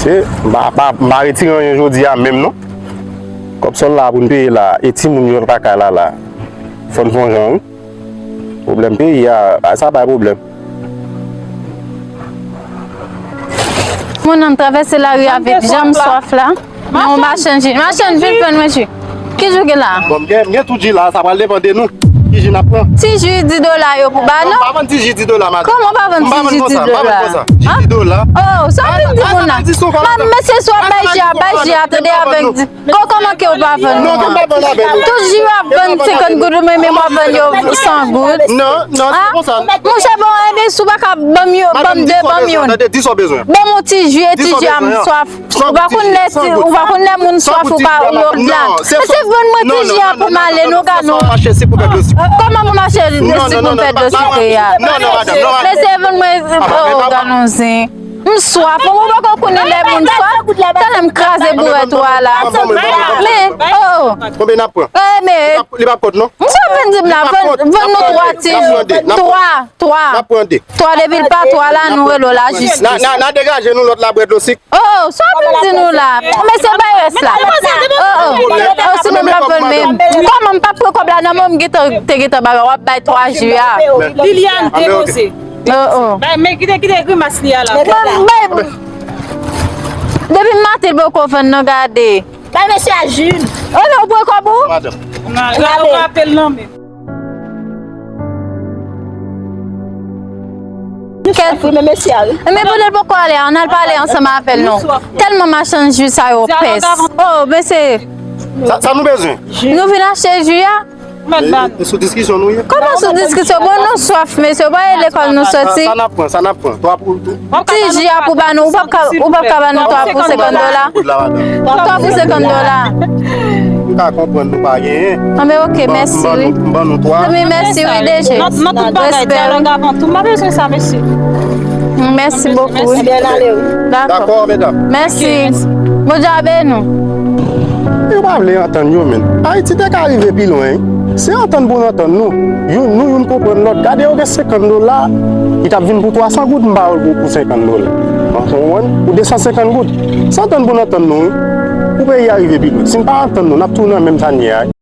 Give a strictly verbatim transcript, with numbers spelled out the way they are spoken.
E, m pa, pa, m pa retire anyen jodi a menm non. Kòb sòl la pou n peye la, e timoun yo nan lakay la la. Fò n fè yon jan wi. Pwoblèm peyi a, a sa bay pwoblèm. Moun nan travèse lari a vit, jan m swaf la. Nan yon machann ji. Machann, vin pran mwen ji. Ki ji w gen la? Bon, m gen, m gen tout ji la, sa pral depann de nou. Ki ji n ap pran? Ti ji dis dola yo pou ba nou? M pa vann ti ji dis dola, madanm. Kòman w pa vann ti ji dis dola? M pa vann konsa, m pa vann konsa. Ji dis dola. Oh, sa w vin di moun nan? Mesye, swa bay ji a, bay ji a, tande avèk di. Bon, kòman ke w pa vann nou an? Tout ji w ap vann senkant goud, ou menm w ap vann yo san goud. Non, non, se konsa. Monchè, bon, ebyen, si w pa ka ban m yo, ban m de, ban m youn. Tande, di sa w bezwen. Ban m yon ti ji, e ti ji a m swaf. Ou pa konn lè ti, ou pa konn lè moun swaf, ou pa, ou yo blan. Mesye, vann mwen ti ji a pou m ale, nou gade nou. Kòman pou m mache si pou m fè dlo sikre a? Mesye, vann mwen, oh, gade nou zen. M swaf, ou poko konnen lè moun swaf. Talè m kraze bourèt ou a la. Men, oh. Konbyen n ap pran? Eh, men. Li p ap kont non. M sa vin di m la, vann, vann nou twa ti ji. Twa, twa. N ap pran de. Twa depi l pa twa la, nou rele w la jistis. N a, n a, n a degaje nou lòt la bwè dlo sik. Oh, sa vin di nou la. Mesye bay rès la. Oh, oh. Oh, si nou pa vann menm. Kòman m pa pran kòb la nan men w, m gentan, te gentan bay, w ap bay twa ji a. Liliane, depoze. Oh, oh. Bay, men kite, kite grimas li a la. Ban, bay. Depi maten l poko vann nan gade. Bay mesye a Jules. Oh non, ou pran kòb ou? Madanm. Nan, nan, ou rapèl non men. Kèt. Wi, men mesye a, wi. Men poutèt poko ale a, ann al pale ansanm avè l non. Tèlman machann ji sa yo pès. Oh, mesye. Sa, sa nou bezwen? Nou vin achte ji a? E, e sou diskisyon nou ye? Kòman sou diskisyon? Bon, nou swaf, mesye. Ou pa e lekòl nou soti? Sa, sa n ap pran, sa n ap pran. Twa pou, pou. Ti ji a pou ba nou, ou p ap ka, ou p ap ka ba nou twa pou senkant dola? Twa pou senkant dola. M ka konprann nou pa genyen. Anben, ok, mèsi, wi. M ban nou twa. Anben, mèsi, wi, D G. Nan, nan tout bagay, dyalòg avan tou. M pa bezwen sa, mèsi. Mèsi bokou, wi. Dakò. Dakò, medam. Mèsi. Bondye a beni w. Yo pa vle antann yo menm. Ayiti te ka rive pi lwen, wi. Se antann pou n antann nou. Youn, nou youn konprann lòt. Gade yo gen senkant dola, li t ap vin pou twa san goud, m pa wè l pou, pou senkant dola. Ou konprann? Pou de san senkant goud. Se antann pou n antann nou, wi. Pou peyi a rive pi lwen. Si n pa antann nou, n ap tounen nan menm sa n ye a, wi.